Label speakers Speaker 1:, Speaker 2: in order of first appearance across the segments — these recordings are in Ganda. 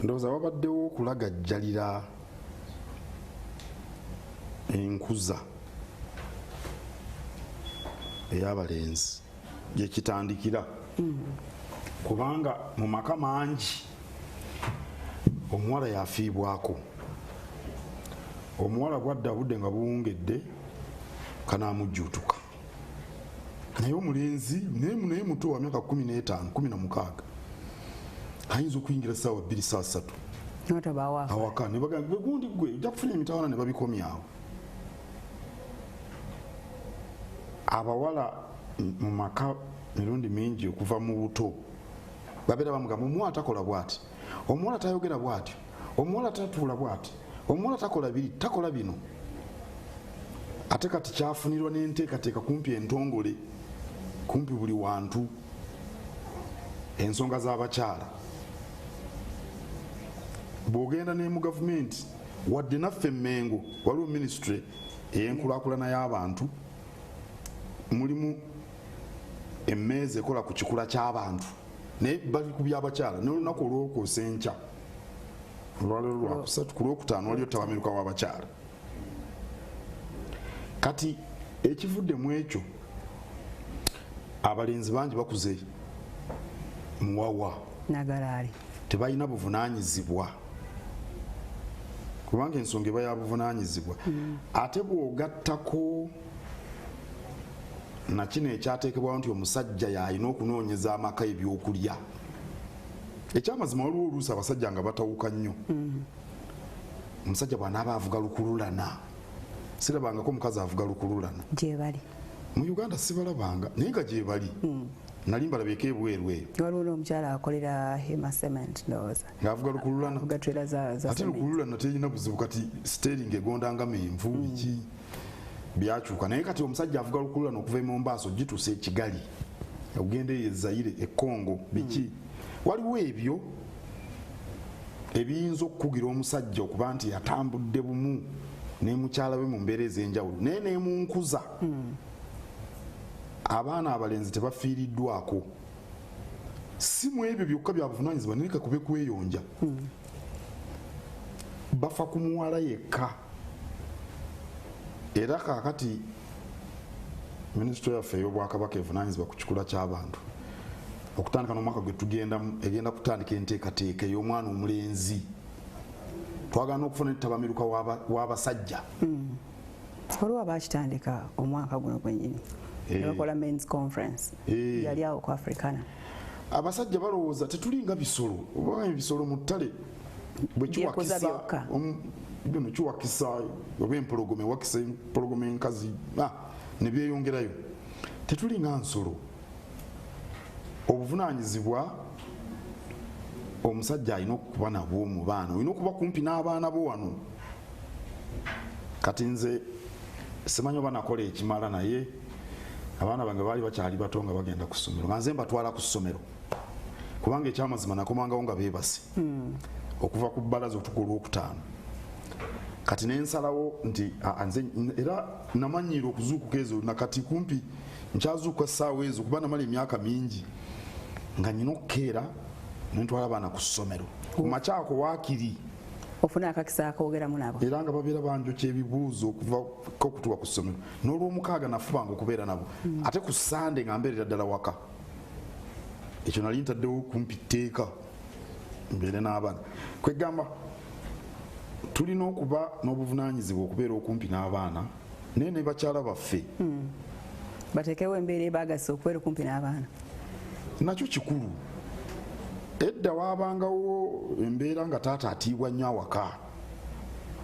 Speaker 1: Ndowooza wabaddewo okulagajjalira enkuza ey'abalenzi gyekitandikira, kubanga mu maka mangi omuwala yafiibwako. Omuwala bwadda budde nga buwungedde kanaamujjuutuka, naye omulenzi naye muto wa myaka 15 16 ayinza okuyingira ssaawa 2 saa 3 awaka ne bagamba gundi gwe ojja kufuna emitawaana ne babikomyawo. Abawala mu maka mirundi mingi okuva mu buto babeera bamugamba omuwala takola bw'ati, omuwala tayogera bw'ati, omuwala tatuula bw'ati, omuwala takola biri, takola bino. Ate kati kyafunirwa n'enteekateeka kumpi entongole kumpi buli wantu ensonga z'abakyala. Bw'ogenda ne mu gavumenti wadde naffe Mmengo waliwo minisitule ey'enkulaakulana y'abantu, mulimu emmeeza ekola ku kikula ky'abantu naye bali ku by'abakyala. N'olunaku olwokwosa enkya olwaleero lwakusatu ku lwokutaano waliyo ttabamiruka w'abakyala. Kati ekivudde mu ekyo abalenzi bangi bakuze muwawa
Speaker 2: nagalaali,
Speaker 1: tebalina buvunaanyizibwa, kubanga ensonga eba ya buvunaanyizibwa. Ate bw'ogattako nakino ekyateekebwawo nti omusajja y'alina okunoonyeza amaka ebyokulya, ekyamazima waliwo oluusi abasajja nga batawuka nnyo. Omusajja bw'anaaba avuga lukululana, sirabangako omukazi avuga lukululana
Speaker 2: gyebali
Speaker 1: mu Uganda, sibalabanga naye nga gyebali. Nali mbalabyeko ebweru eyo.
Speaker 2: Waliwo n'omukyala akolera Hema Cement ndowooza
Speaker 1: ng'avuga lukululana,
Speaker 2: avuga trailer za
Speaker 1: ate
Speaker 2: cement.
Speaker 1: Lukululana terina buzibu, kati steering egonda nga menvu, biki byakyuka. Naye kati omusajja avuga lukululana okuva e Mombasa ogituusa e Kigali, ogenda eyo e Zaire, e Congo, biki. Waliwo ebyo ebiyinza okukugira omusajja okuba nti yatambudde bumu ne mukyala we mu mbeera ez'enjawulo, naye nemunkuza abaana abalenzi tebafiiriddwako. Si mu ebyo byokka bya buvunaanyizibwa, naye kakube kweyonja, bafa ku muwala yekka. Era kaakati minisitule yaffe ey'Obwakabaka evunaanyizibwa ku kikula ky'abantu, okutandika n'omwaka gwe tugendamu egenda kutandika enteekateeka ey'omwana omulenzi. Twagala n'okufuna ettabamiruka w'abasajja.
Speaker 2: Waliwo abakitandika omwaka guno gwennyini ne bakola men's conference, yali awo ku Africana.
Speaker 1: Abasajja balowooza tetulinga bisolo, oba ebisolo mu ttale bwe
Speaker 2: Byekoza
Speaker 1: kiwakisa
Speaker 2: byokka.
Speaker 1: Bino kiwakisa oba empologoma ewakisa empologoma enkazi, ne byeyongerayo. Tetulinga nsolo. Obuvunaanyizibwa omusajja alina okuba nabwo mu baana, olina okuba kumpi n'abaana bo wano. Kati nze simanyi oba nakola ekimala, naye abaana bange baali bakyali bato nga bagenda ku ssomero nga nze mbatwala ku ssomero, kubanga ekyamazima nakomangawo nga beebase okuva ku bbalaza otuka olwokutaano. Kati nensalawo nti nze era namanyiira okuzuukuka ezo, nakati kumpi nkyazuukuka ssaawa ezo, kuba namala emyaka mingi nga nyina okukeera nentwala abaana ku ssomero ku makyako waakiri.
Speaker 2: Ofuna akakisa akoogeramu nabo.
Speaker 1: Era nga babeera banjokya ebibuuzo okuva okutuuka ku ssomero. N'olwomukaaga nafubanga okubeera nabo, ate ku Sande nga mbeerera ddala waka. Ekyo nali ntaddewo kumpi tteeka mbeere n'abaana. Kwegamba tulina okuba n'obuvunaanyizibwa okubeera okumpi n'abaana, naye ne bakyala baffe.
Speaker 2: Bateekewo embeera ebaagasa okubeera okumpi n'abaana.
Speaker 1: Nakyo kikulu. Edda waabangawo embeera nga taata atiibwa nnyo awaka.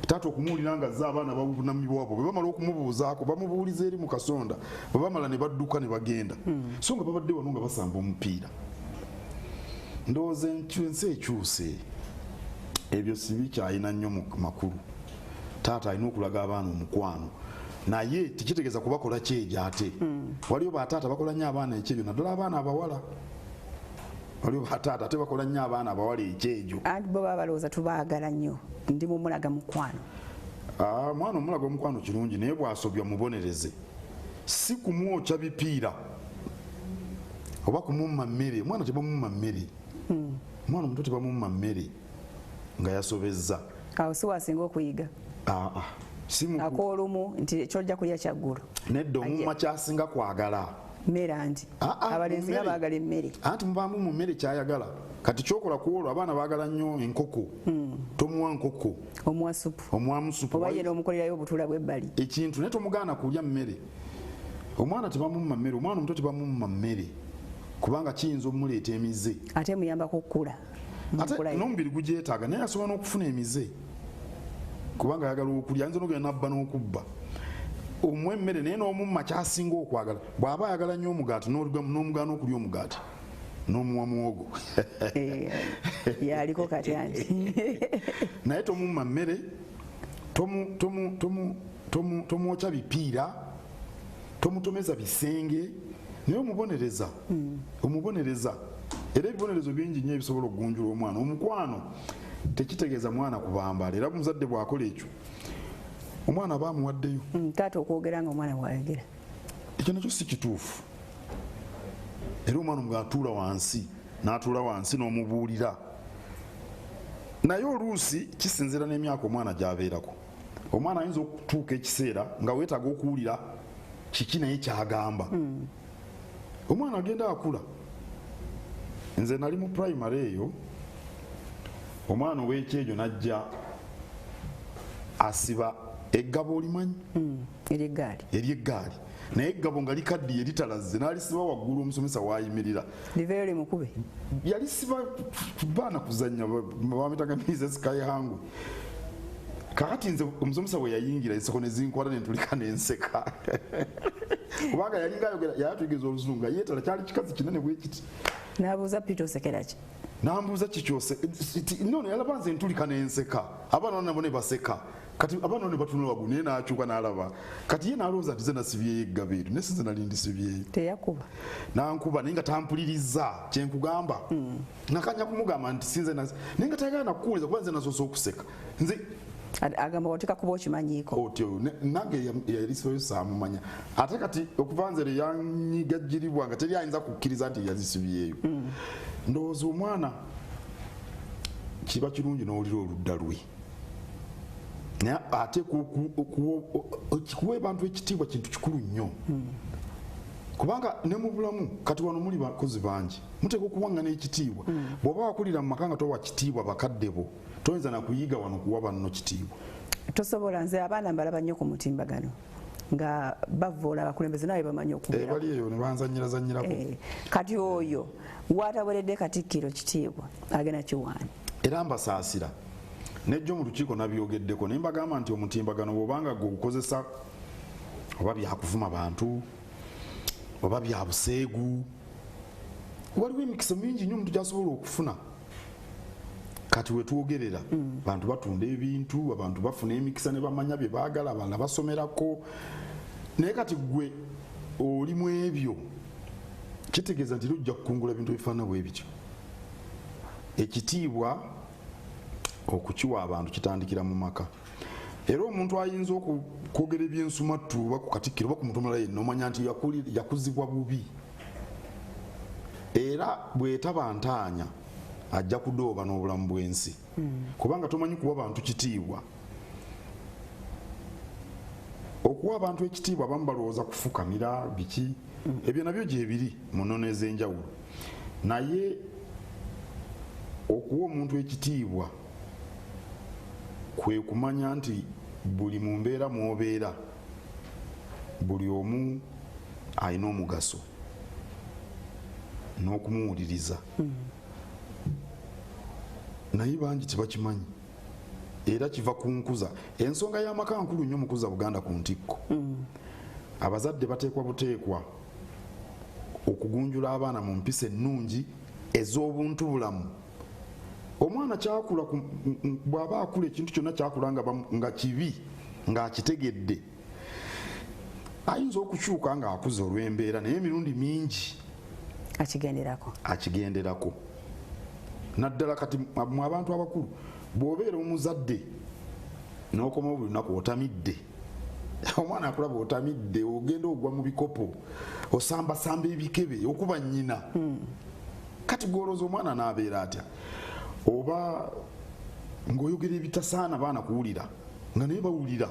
Speaker 1: Taata okumuwulira nga azze, abaana babunamibwabo, bwe bamala okumubuuzaako bamubuuliza eri mu kasonda, bwe bamala ne badduka ne bagenda, so nga babadde wano nga basamba omupiira. Ndowooza ensi ekyuse, ebyo sibikyalina nnyo mu makulu. Taata alina okulaga abaana omukwano, naye tekitegeeza kubakola kyejo. Ate waliwo bataata bakola nnyo abaana ekyejo, naddala abaana abawala. Waliwo bataata ate bakola nnyo abaana abawala ekyejo.
Speaker 2: Anti bo baba balowooza tubaagala nnyo, ndi mumulaga mukwano.
Speaker 1: Mwana omulaga omukwano kirungi, naye bw'asobya mubonereze, si kumwokya bipiira oba kumumma mmere. Omwana tebamumma mmere, omwana omuto tebamumma mmere. nga yasobezza.
Speaker 2: Awo si wasinga okuyiga. Akoolumu nti kyojja kulya kyaggulo.
Speaker 1: Nedda, omumma kyasinga kwagala.
Speaker 2: Mmere anti. Abalenzi nga baagala emmere.
Speaker 1: Anti mubaamu mu mmere kyayagala. Kati kyokola ku olwo, abaana baagala nnyo enkoko. Tomuwa nkoko.
Speaker 2: Omuwa supu.
Speaker 1: Omuwa supu.
Speaker 2: Oba ye n'omukolerayo obutula bw'ebbali.
Speaker 1: Ekintu naye tomugaana kulya mmere. Omwana tebamumma mmere, omwana omuto tebamumma mmere. Kubanga kiyinza omuleeta emize.
Speaker 2: Ate muyambako okukula.
Speaker 1: Ate n'omubiri gugyetaaga naye asobola n'okufuna emize. Kubanga ayagala okulya, ayinza n'okugenda n'abba n'okubba. Omuwa emmere naye n'omumma kyasinga okwagala. Bw'aba ayagala nnyo omugaati n'omugaana okulya omugaati. N'omuwa muwogo.
Speaker 2: Yaliko kati anti.
Speaker 1: Naye tomumma mmere, tomwokya bipiira, tomutomeza bisenge, naye omubonereza. Omubonereza. Era ebibonerezo bingi nnyo ebisobola okugunjula omwana. Omukwano tekitegeeza mwana kubambala, era omuzadde bw'akola ekyo omwana aba amuwaddeyo.
Speaker 2: Taata okwogera nga omwana bw'ayogera.
Speaker 1: Ekyo nakyo si kituufu. Era omwana omugamba atuula wansi, n'atuula wansi n'omubuulira. Naye oluusi kisinziira n'emyaka omwana gy'abeerako. Omwana ayinza okutuuka ekiseera nga weetaaga okuwulira kiki naye ky'agamba. Omwana agenda akula. Nze nali mu primary eyo, omwana ow'ekyejo n'ajja asiba eggabo, olimanyi?
Speaker 2: Ery'eggaali.
Speaker 1: Ery'eggaali. Naye eggabo nga likaddiye litalaze, n'alisiba waggulu omusomesa w'ayimirira.
Speaker 2: Liveeyo limukube.
Speaker 1: Yalisiba baana kuzannya, bamuyitaga Mrs. Kayihangwe. Kakati nze omusomesa bwe yayingira enseko ne zinkwata ne ntulika ne nseka. Kubanga yalinga ayogera, yali atuyigiriza Oluzungu nga yeetala, kyali kikazi kinene bwe kiti.
Speaker 2: N'abuuza Peter osekera ki?
Speaker 1: N'ambuuza kikyose. Nono yalaba nze ntulika ne nseka. Abaana nabo ne baseka. Kati abaana ne batunula waggulu naye n'akyuka n'alaba. Kati ye n'alowooza nti nze nasibyeyo eggabo eryo, naye si nze nali ndisibyeyo.
Speaker 2: Teyakuba.
Speaker 1: N'ankuba naye nga tampuliriza kye nkugamba. Nakanya kumugamba nti si nze naye nga tayagala nakuwuliza kuba nze nasoose okuseka. Nze
Speaker 2: agamba oteeka kuba okimanyiiko.
Speaker 1: Otyo nange yalisibayo saamumanya. Ate kati okuva nze lwe yanyigajjiribwa nga teri ayinza kukkiriza nti yazisibyeyo. Ndowooza omwana kiba kirungi n'owulira oludda lwe. Naye ate kuwa abantu ekitiibwa kintu kikulu nnyo. Kubanga ne mu bulamu kati wano muli bakozi bangi, muteekwa okuwaŋŋana ekitiibwa. Bw'oba wakulira mu maka nga towa kitiibwa bakadde bo, toyinza na kuyiga wano kuwa banno kitiibwa.
Speaker 2: Tosobola. Nze abaana mbalaba nnyo ku mutimbagano nga bavvoola abakulembeze, nawe bamanyi okubeera.
Speaker 1: Bali eyo ne banzanyirazanyirako.
Speaker 2: Kati oyo wataweredde Katikkiro kitiibwa agenda kiwaani.
Speaker 1: Era mbasaasira. Nejjo mu lukiiko nabyogeddeko naye mbagamba nti omutimbagano bw'obanga gwe ogukozesa oba byakuvuma bantu oba bya buseegu, waliwo emikisa mingi nnyo omuntu gy'asobola okufuna. Kati wetwogerera bantu batunda ebintu, abantu bafuna emikisa ne bamanya bye baagala, abalala basomerako. Naye kati gwe oli mu ebyo, kitegeeza nti ojja kukungula ebintu ebifaanana bwe bityo. Ekitiibwa okukiwa abantu kitandikira mu maka. Era omuntu ayinza okwogera ebyensumattu oba ku Katikkiro oba ku muntu omulala yenna, omanya nti yakuzibwa bubi. Era bw'etaba ntaanya ajja kudooba n'obulamu bw'ensi. Kubanga tomanyi kuwa bantu kitiibwa. Okuwa abantu ekitiibwa abamu balowooza kufukamira biki, ebyo nabyo gyebiri mu nnono ez'enjawulo. Naye okuwa omuntu ekitiibwa kwe kumanya nti buli mu mbeera mw'obeera buli omu alina omugaso n'okumuwuliriza. Naye bangi tebakimanyi, era kiva ku nkuza. Ensonga y'amaka nkulu nnyo mu kuza Buganda ku ntikko. Abazadde bateekwa buteekwa okugunjula abaana mu mpisa ennungi ez'obuntu bulamu. Omwana kyakula bw'aba akula ekintu kyonna kyakula nga kibi ng'akitegedde, ayinza okukyuka ng'akuze olw'embeera, naye emirundi mingi
Speaker 2: akigenderako.
Speaker 1: Akigenderako. Naddala kati mu abantu abakulu, bw'obeera omuzadde n'okomawo buli lunaku otamidde, omwana akulaba otamidde, ogenda ogwa mu bikopo, osambasamba ebikebe, okuba nnyina. Kati gw'olowooza omwana n'abeera atya? Oba Ng'oyogera ebitasaana baana kuwulira nga naye bawulira,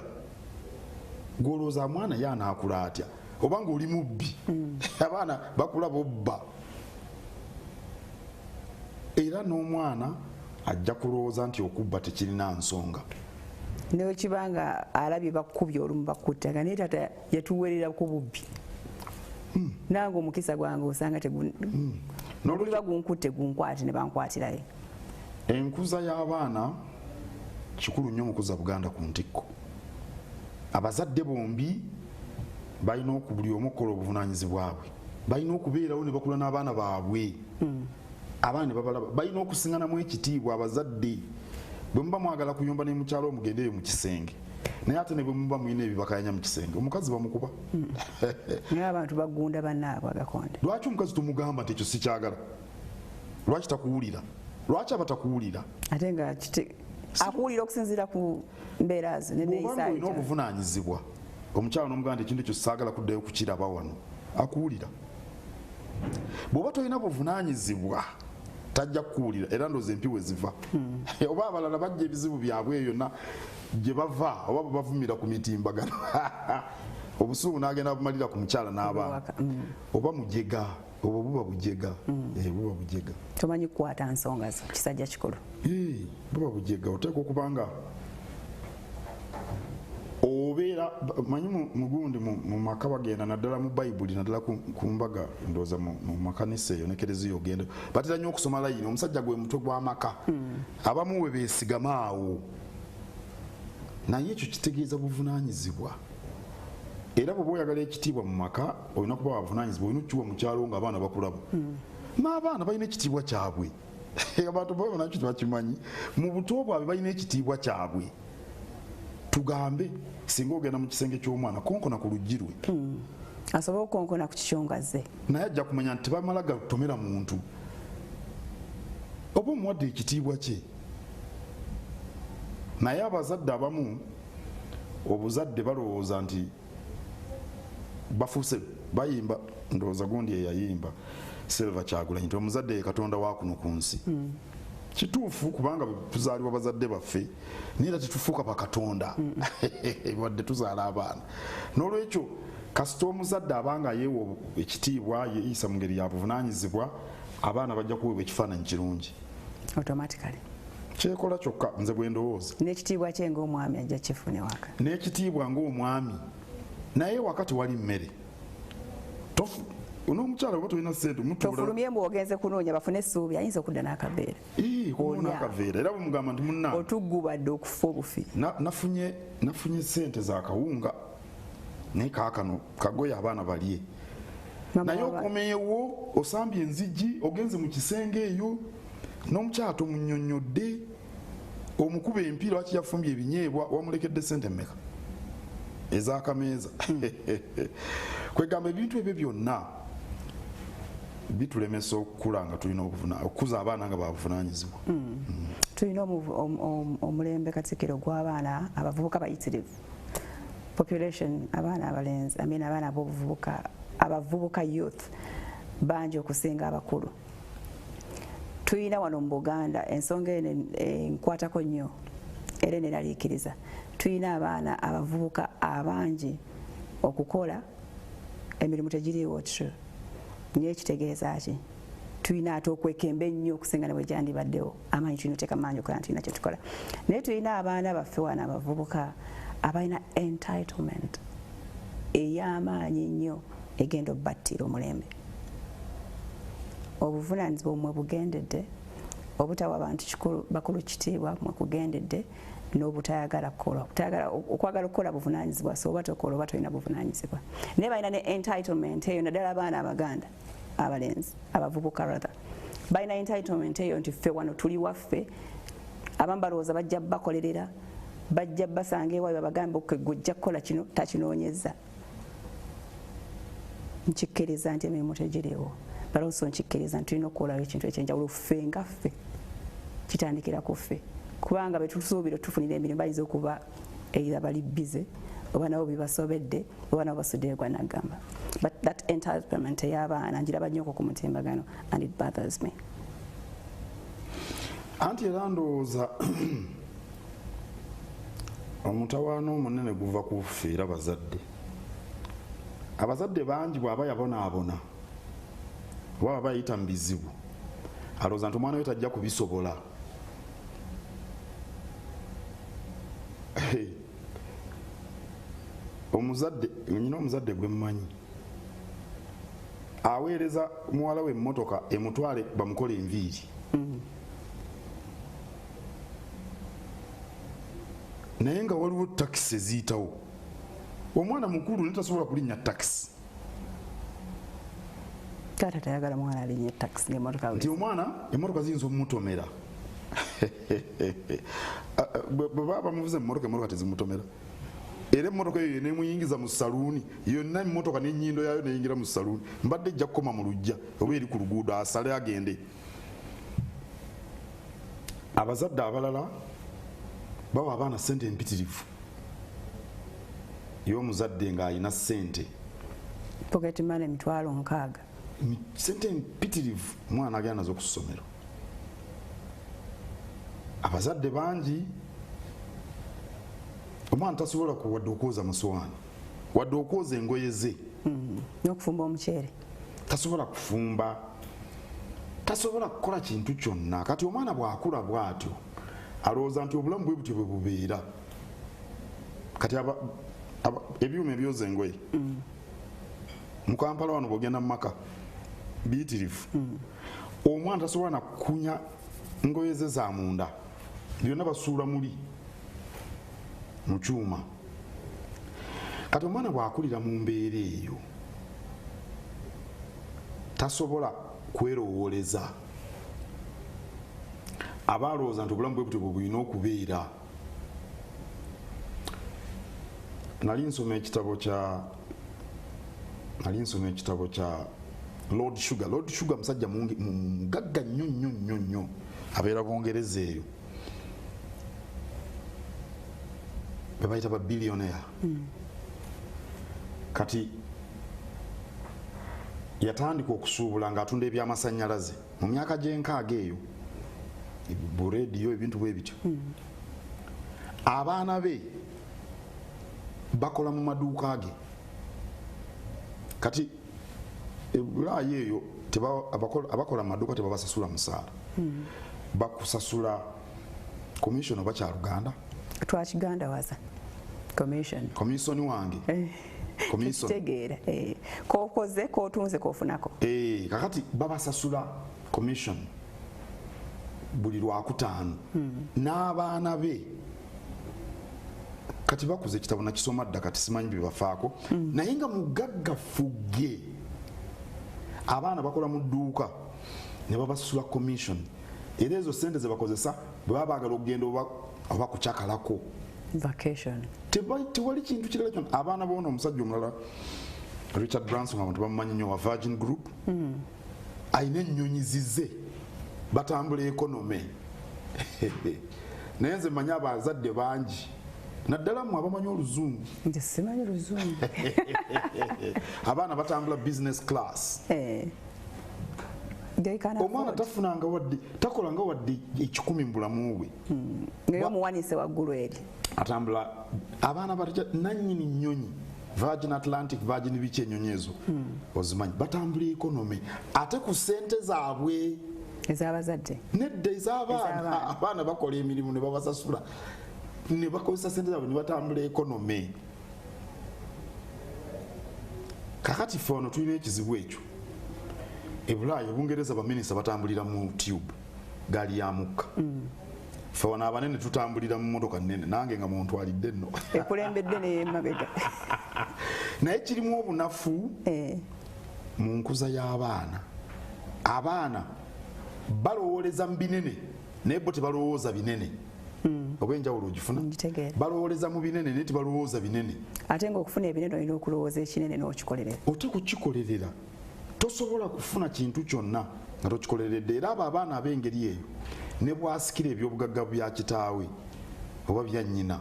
Speaker 1: gw'olowooza mwana ye anaakula atya? Oba ng'oli mubbi, abaana bakula bobba. Era n'omwana ajja kulowooza nti okubba tekirina nsonga.
Speaker 2: Nekiba nga alabye bakubye olumu bakutta nga naye taata yatuwerera ku bubbi, nange omukisa gwange osanga teguliba gunkutte gunkwate ne bankwatirayo.
Speaker 1: Enkuza y'abaana kikulu nnyo mu kuza Buganda ku ntikko. Abazadde bombi balina buli omu okukola obuvunaanyizibwa bwe, balina okubeerawo ne bakula n'abaana baabwe. Abaana ne babalaba, balina okusinganamu ekitiibwa. Abazadde bwe muba mwagala kuyomba ne mukyalo, omugendeyo mu kisenge, naye ate ne bwe muba mulina ebibakayanya mu kisenge, omukazi bamukuba.
Speaker 2: Naye abantu bagunda bannaabwe agakonde.
Speaker 1: Lwaki omukazi tumugamba nti ekyo sikyagala? Lwaki takuwulira? Lwaki aba takuwulira?
Speaker 2: Ate nga akuwulira okusinziira ku mbeera ze
Speaker 1: Bw'obanga olina obuvunaanyizibwa, omukyala n'omugamba nti ekintu ekyo saagala kuddayo kukiraba wano, akuwulira. Bw'oba tolina buvunaanyizibwa, tajja kukuwulira. Era ndowooza empiwe ziva oba abalala bajja ebizibu byabwe eyo yonna gye bava, oba bavumira ku mitimbagano, obusungu n'agenda bumalira ku mukyala n'abaana. Oba mujega, obwo buba bujega. Buba bujega.
Speaker 2: Tomanyi kukwata nsonga zo, kisajja kikulu.
Speaker 1: Buba bujega. Oteeka okuba nga obeera manyi mugundi mu maka bagenda naddala mu Bayibuli, naddala ku mbaga, ndowooza mu makanisa eyo nekereziya ogenda batera nnyo okusoma layini, omusajja gwe mutwe gw'amaka. Abamu we beesigama awo, naye ekyo kitegeeza buvunaanyizibwa. Era bw'oba oyagala ekitiibwa mu maka, olina kuba wabuvunaanyizibwa, olina okukiwa mukyalo nga abaana bakulaba. N'abaana balina ekitiibwa kyabwe. Abantu baba nakyo tebakimanyi, mu buto bwabwe balina ekitiibwa kyabwe. Tugambe singa ogenda mu kisenge ky'omwana, konkona ku luggi lwe.
Speaker 2: Asobole okukonkona ku kikyongazze.
Speaker 1: Naye ajja kumanya nti tebamala gatomera muntu, oba omuwadde ekitiibwa kye. Naye abazadde abamu obuzadde balowooza nti bafuuse bayimba, ndowooza gundi eyayimba Silver Kyagulanyi nti omuzadde ye Katonda wa kuno ku nsi. Kituufu, kubanga tuzaalibwa bazadde baffe, naye era tetufuuka bakatonda wadde tuzaala abaana. N'olwekyo kasita omuzadde abanga yeewa ekitiibwa, yeeyisa mu ngeri ya buvunaanyizibwa, abaana bajja kuweebwa ekifaananyi kirungi.
Speaker 2: Automatically.
Speaker 1: Kyekola kyokka, nze bwe ndowooza.
Speaker 2: N'ekitiibwa kye ng'omwami ajja kifuna ewaka.
Speaker 1: N'ekitiibwa ng'omwami, naye waka tewali mmere. N'omukyala oba tolina ssente mutuula.
Speaker 2: Tofulumye mbu ogenze kunoonya, bafune essuubi, ayinza okudda n'akaveera.
Speaker 1: N'akaveera, era bwemugamba nti munna
Speaker 2: Otuggubadde okufa obufi.
Speaker 1: Nafunye ssente za kawunga, naye kaakano kagoye abaana balye. Naye okomeewo osambye enzigi, ogenze mu kisenge eyo n'omukyala tomunnyonnyodde, omukuba empiira lwaki yafumbye ebinyeebwa, wamulekedde ssente mmeka ez'akameeza. Kwegamba ebintu ebyo byonna bitulemesa okukula nga tulina okukuza abaana nga babuvunaanyizibwa.
Speaker 2: Tulina omulembe, Katikkiro, gw'abaana abavubuka bayitirivu. Population, abaana abalenzi, I mean abaana ab'obuvubuka, abavubuka, youth bangi okusinga abakulu. Tulina wano mu Buganda ensonga eno enkwatako nnyo era eneraliikiriza. Tulina abaana abavubuka abangi, okukola emirimu tegiriiwo. True, naye kitegeeza ki? Tulina ate okwekemba ennyo okusinga ne bwe gyandibaddewo. Amaanyi tulina oteeka maanyi okukola nti tulina kyetukola, naye tulina abaana baffe wano abavubuka abalina entitlement ey'amaanyi ennyo egenda obbattira omulembe. Obuvunaanyizibwa mwe bugendedde, obutawa abantu bakulu kitiibwa mwe kugendedde, n'obutayagala kukola. Okwagala okukola buvunaanyizibwa, so oba tokola oba tolina buvunaanyizibwa. Naye balina ne entitlement eyo, naddala abaana abaganda abalenzi, abavubuka rather, balina entitlement eyo nti ffe wano tuli waffe. Abamu balowooza bajja bakolerera, bajja basanga ewaabwe babagambe gwe ojja kukola kino, takinoonyeza. Nkikkiriza nti emirimu tegiriwo, but also nkikkiriza nti tulina okukolawo ekintu ekyenjawulo ffe nga ffe. Kitandikira ku ffe, kubanga betusuubira tufunira emirimu bayinza okuba either bali busy, oba nabo bibasobedde, oba nabo basuddeyo gwa nagamba. But that entitlement ey'abaana ngiraba nnyo ku mutimbagano and it bothers me.
Speaker 1: Anti era ndowooza Omutawaana omunene guva ku ffe era bazadde. Abazadde bangi bw'aba yabonaabona oba aba ayita mu bizibu, alowooza nti omwana we tajja kubisobola. Omuzadde, nyina omuzadde gwe mmanyi aweereza muwala we emmotoka emutwale bamukole enviiri. Naye nga waliwo takisi eziyitawo, omwana mukulu naye tasobola kulinnya takisi.
Speaker 2: Taata tayagala mwana alinye takisi ng'emmotoka
Speaker 1: nti omwana emmotoka ziyinza omutomera. Bwe baba bamuvuze mu mmotoka, emmotoka tezimutomera. Era emmotoka eyo nemuyingiza mu saluuni yonna, emmotoka n'ennyindo yaayo neyingira mu saluuni, mbadde ejja kukoma mu luggya oba eri ku luguudo asale agende. Abazadde abalala bawa abaana ssente empitirivu. Ye omuzadde ng'alina ssente,
Speaker 2: pocket money 60,000,
Speaker 1: ssente empitirivu, omwana agenda nazo ku ssomero. Abazadde bangi omwana tasobola wadde okwoza musowaani, wadde okwoza engoye ze,
Speaker 2: n'okufumba omuceere
Speaker 1: tasobola kufumba, tasobola kukola kintu kyonna. Kati omwana bw'akula bw'atyo alowooza nti obulamu bwe butyo bwe bubeera. Kati ebyuma ebyoza engoye mu Kampala wano bw'ogenda mu maka biyitirivu. Omwana tasobola nakukunya ngoye ze za munda, byonna basuula muli mu kyuma. Kati omwana bw'akulira mu mbeera eyo tasobola kwerowooleza, aba alowooza nti obulamu bwe butyo bwe bulina okubeera. Nali nsoma ekitabo kya Lord Sugar. Lord Sugar musajja mugagga nnyo nnyo nnyo nnyo, abeera Bungereza eyo, be bayita ba billionaire. Kati yatandika okusuubula ng'atunda ebyamasannyalaze mu myaka gy'enkaaga eyo, burediyo, ebintu bwe bityo. Abaana be bakola mu maduuka ge. Kati ebulaaya eyo abakola mu maduuka tebabasasula musaala, bakusasula commission oba kyaluganda.
Speaker 2: Twakiganda waza commission.
Speaker 1: Commission wange. Commission.
Speaker 2: Kitegeera. Kokoze kotunze kofunako.
Speaker 1: Kakati babasasula commission buli lwakutaano n'abaana be. Kati bakuze ekitabo nakisoma dda, kati simanyi bye bafaako, naye nga mugagga fugge. Abaana bakola mu dduuka ne babasasula commission, era ezo sente ze bakozesa bwe baba baagala okugenda oba kucakalako
Speaker 2: vacation,
Speaker 1: tewali kintu kirala kyonna. Abaana boona omusajja omulala Richard Branson, abantu bamumanyi nnyo, wa Virgin Group, alina ennyonyi zize, batambula economy. Naye nze mmanyi abazadde bangi, naddala mmwe abamanyi oluzungu.
Speaker 2: Nze simanyi luzungu.
Speaker 1: Abaana batambula business class. Omwana tafunanga wadde, takolanga wadde 1,000 mu bulamu bwe.
Speaker 2: Naye omuwanise waggulu eri
Speaker 1: atambula. Abaana batya nannyini nnyonyi Virgin Atlantic, Virgin biki, ennyonyi ezo ozimanyi, batambula economy ate ku ssente zaabwe
Speaker 2: ez'abazadde.
Speaker 1: Nedda, ez'abaana. Abaana bakola emirimu ne babasasula ne bakozesa ssente zaabwe ne batambula economy. Kakati ffe wano tulina ekizibu ekyo. Ebulaaya, Obungereza, baminisita batambulira mu tube, gaali ya mukka. Ffe wano abanene tutambulira mu mmotoka nnene, nange nga muntwalidde nno
Speaker 2: ekulembedde neyemabega.
Speaker 1: Naye kirimu obunafu mu nkuza y'abaana. Abaana balowooleza mu binene naye bo tebalowooza binene. Oba enjawulo ogifuna? Balowooleza mu binene naye tebalowooza binene.
Speaker 2: Ate ng'okufuna ebinene olina okulowooza ekinene n'okikolerera.
Speaker 1: Ote kukikolerera, tosobola kufuna kintu kyonna nga tokikoleredde. Era abo abaana ab'engeri eyo ne bwasikira ebyobugagga bya kitaawe oba bya nnyina,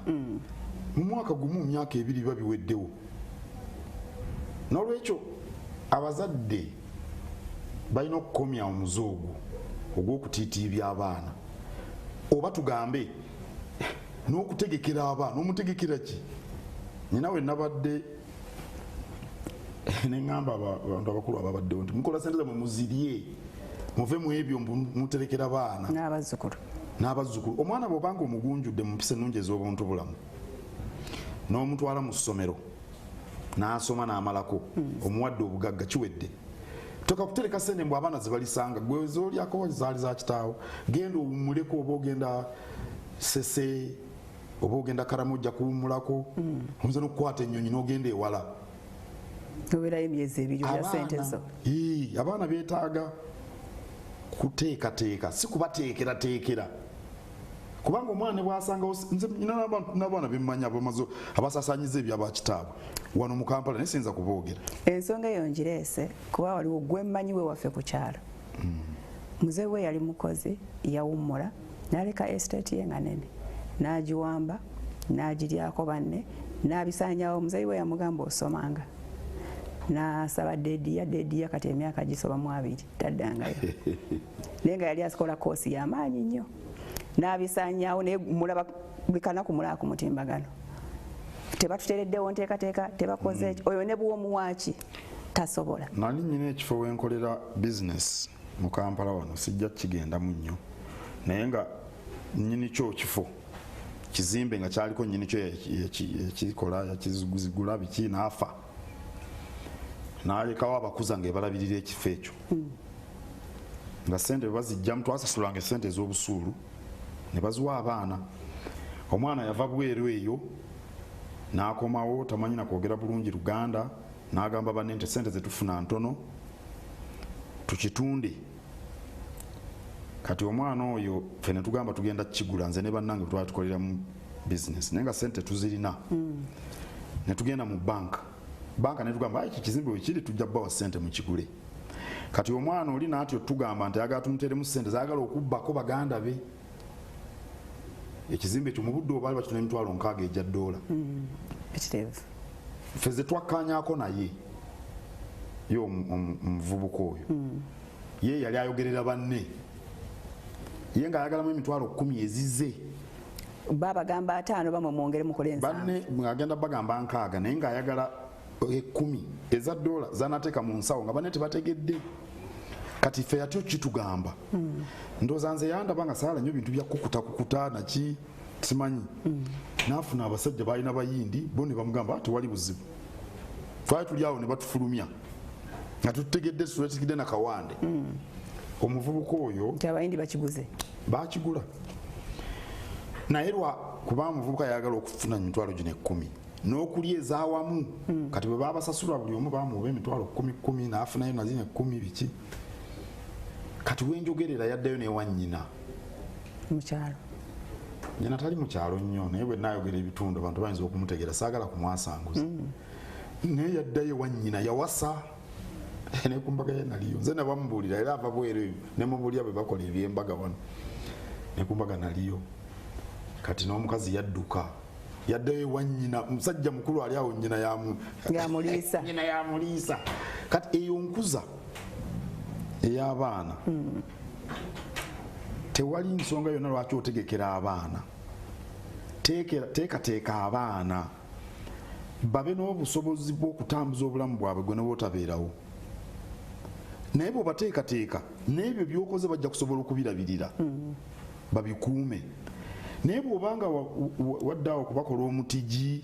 Speaker 1: mu mwaka gumu, mu myaka 2 biba biweddewo. N'olwekyo abazadde balina okukomya omuze ogwo ogw'okutiitiibya abaana, oba tugambe N'okutegekera abaana, omutegekera ki? Nina we nabadde ne ŋŋamba abantu abakulu ababaddewo nti mukola sente zammwe muzirye, muve mu ebyo muterekera baana
Speaker 2: n'abazzukulu.
Speaker 1: N'abazzukulu. Omwana bw'obanga omugunjudde mu mpisa ennungi ez'obuntu bulamu n'omutwala mu ssomero n'asoma n'amalako, omuwadde obugagga, kiwedde. Toka kutereka sente mbu abaana zebalisanga, gwe zoolyako zaali za kitaawo. Genda owummuleko, oba ogenda Sese oba ogenda Karamu, ojja kuwummulako. Oyinza n'okukwata ennyonyi n'ogenda ewala,
Speaker 2: obeerayo emyezi 2 olya sente zo.
Speaker 1: Abaana beetaaga kuteekateeka, si kubateekerateekera, kubanga omwana ne bwasangawo. Nze nina n'abaana bemmanyi abamaze abasaasaanyiza ebyabakitaabwe wano mu Kampala, naye siyinza kuboogera.
Speaker 2: Ensonga eyo ngireese kuba waliwo gwemmanyi we waffe ku kyalo. Muzeeyi we yali mukozi, yawummula n'aleka estate ye nga nene, n'agiwamba n'agiryako banne n'abisaanyawo. Muzeeyi we yamugamba osomanga, n'asaba dediya dediya, kati emyaka gisoba mu 20 taddangayo, naye nga yali asikola koosi y'amaanyi nnyo n'abisaanyaawo. Naye mulaba buli kanaku mulaba ku mutimbagano, tebatuteereddewo nteekateeka, tebakoze eki. Oyo ne bw'omuwaaki tasobola.
Speaker 1: Nali nyina ekifo wenkolera bizinesi mu Kampala wano, sijja kigendamu nnyo, naye nga nnyini kyo kifo kizimbe nga kyaliko nnyini kyo yakikola, yakizigula biki, n'afa n'alekawo abakuza nga ebalabirira ekifo ekyo, nga sente bwe bazijjamu, twasasulanga esente ez'obusuulu ne baziwa abaana. Omwana yava bweru eyo n'akomawo, tamanyi na kwogera bulungi Luganda, n'agamba banne nti sente zetufuna ntono, tukitunde. Kati omwana oyo ffe ne tugamba tugenda kukigula, nze ne bannange twali tukoleramu bizinesi, naye nga sente tuzirina. Ne tugenda mu banka, banka ne tugamba ayi kizimbe wekiri, tujja kubawa sente mukigule. Kati omwana oli n'atyo tugamba nti ayagala tumuteeremu sente zaagala okubbako baganda be. Ekizimbe ekyo mu budde obaali bakitunda emitwalo 60 egya ddoola. Ffe ze twakkaanyaako naye ye omuvubuka oyo, ye yali ayogerera banne, ye ng'ayagalamu emitwalo 10 ezize.
Speaker 2: Babagamba 50, bamwe mwongere mukole 70.
Speaker 1: Banne ng'agenda bagamba 60, naye ng'ayagala 10 eza ddoola zanateeka mu nsawo nga banne tebategedde. Kati ffe yatyo kitugamba, ndowooza nze yandaba nga saala nnyo bintu bya kukutakukuta naki simanyi, naafuna abasajja balina bayindi bo ne bamugamba tewali buzibu. Twali tuli awo ne batufulumya nga tutegedde, tuletikidde na kawande. Omuvubuka oyo
Speaker 2: nti abayindi bakiguze.
Speaker 1: Bakigula, naye lwa kuba omuvubuka yayagala okufuna emitwalo gino 10 n'okulya ez'awamu. Kati bwe babasasula buli omu bamuwa emitwalo 10 10, n'afunayo nazino 10 biki. Kati wenjogerera yaddayo newa nnyina
Speaker 2: mukyalo.
Speaker 1: Nnyina tali mukyalo nnyo, naye bwe naayogera ebitundu abantu bayinza okumutegeera, saagala kumwasanguza, naye yaddayo ewa nnyina, yawasa ne ku mbaga ye naliyo nze, nabamubuulira era ava bweru eyo ne mubuulira bwe bakola ebyembaga wano, ne ku mbaga naliyo. Kati n'omukazi yadduka yaddayo ewa nnyina, musajja mukulu ali awo, nnyina yamu
Speaker 2: Yamuliisa.
Speaker 1: Nnyina yamuliisa. Kati eyo nkuza ey'abaana. Tewali nsonga yonna lwaki otegekera abaana. Teekateeka abaana babe n'obusobozi bw'okutambuza obulamu bwabwe gwe ne bwotabeerawo, naye bw'obateekateeka n'ebyo by'okoze bajja kusobola okubirabirira babikuume. Naye bw'obanga wadde awo kubakola omutigi,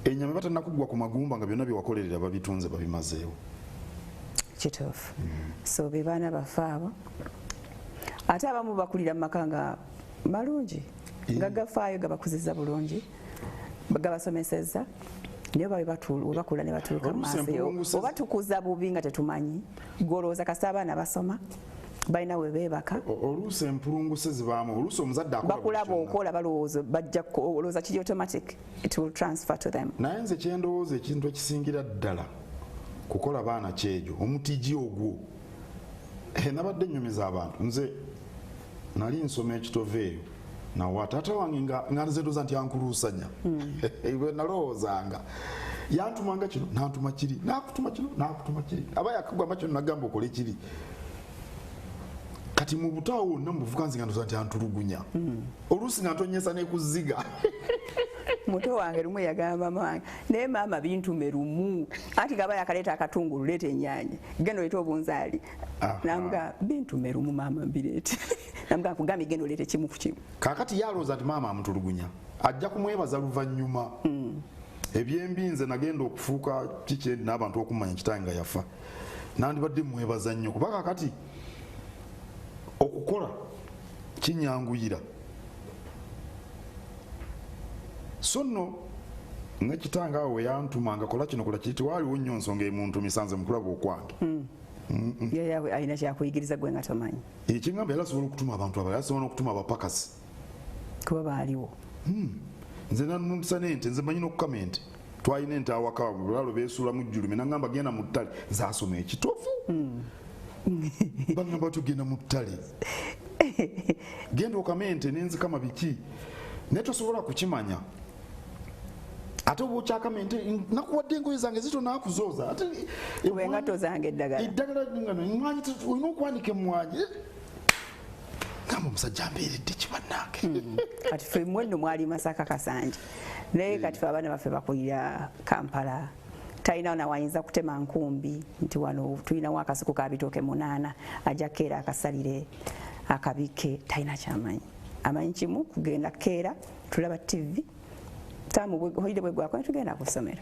Speaker 1: ennyama batannakuggwa ku magumba nga byonna byewakolerera babitunze, babimazeewo.
Speaker 2: Kituufu. So be baana baffe abo. Ate abamu bakulira mu maka nga malungi, nga gafaayo, gabakuziza bulungi, gabasomesezza, naye oba webakula ne batuuka
Speaker 1: Oluusi
Speaker 2: maaso eyo,
Speaker 1: empulunguse
Speaker 2: oba tukuza bubi nga tetumanyi. Golowooza kasita abaana basoma, balina we beebaka.
Speaker 1: Oluusi empulunguse zibaamu, oluusi omuzadde akola buli
Speaker 2: Bakulaba
Speaker 1: kyonna.
Speaker 2: okola, balowooza bajja olowooza kiri automatic, it will transfer to them.
Speaker 1: Naye nze kyendowooza, ekintu ekisingira ddala kukola baana kyegyo omutigi ogwo. Nabadde nnyumiza abantu, nze nali nsoma ekitove eyo nawa taata wange nga nze ndowooza nti ankuluusanya. Bwe nalowoozanga yantumanga kino, nantuma kiri, nakutuma kino, nakutuma kiri, aba yakugamba kino nagamba okole kiri. Kati mu butaawo wonna mu buvuka nze nga ndowooza nti antulugunya, oluusi nga ntonyesa nekuziga.
Speaker 2: Muto wange lumu yagamba maama, naye maama bintume lumu, anti gaba yakaleeta akatungulu, leeta ennyaanya, genda oleete obunzaali. Namuga bintume lumu maama mbireete, namuga nkugambye genda oleete kimu ku kimu.
Speaker 1: Kaakati ye alowooza nti maama amutulugunya, ajja kumwebaza luvannyuma. Ebyembi nze nagenda okufuuka kikyendi n'abantu okumanya kitange nga yafa, nandibadde mwebaza nnyo, kuba kaakati okukola kinyanguyira. So nno ne kitange awo weyantuma nga kola kino kola kiri, tewaaliwo nnyo nsonga emuntumisa nze mukulaba okwange.
Speaker 2: Ye alina kyakuyigiriza gwe nga tomanyi.
Speaker 1: Ekiŋŋamba yali asobola okutuma abantu abalala, asobola n'okutuma abapakasi
Speaker 2: kuba baaliwo.
Speaker 1: Nze nanundisa n'ente, nze manyi n'okukama ente, twalina ente awaka, bulalo beesuulamu jjulume, nangamba genda mu ttale. Nze asoma ekitovu, bagamba batyo genda mu ttale, genda okame ente, nenzikama biki, naye tosobola kukimanya. Ate oba okyakama ente, nakuwadde engoye zange zito nakuzooza ate
Speaker 2: kuba engatto zange eddagala.
Speaker 1: Eddagala ngano emwanyi, olina okwanika emwanyi. Gamba omusajja ambeeredde kibannange.
Speaker 2: Kati ffe mmwe nno mwali Masaka Kasanje, naye kati fe abaana baffe bakulira Kampala, talina nawayinza kutema nkumbi nti wano tulinawo akasuku ka bitooke 8, ajja keera akasalire akabike, talina kyamanyi. Amanyi kimu, kugenda keera tulaba TV, taamu holiday bwegwako netugenda ku ssomero.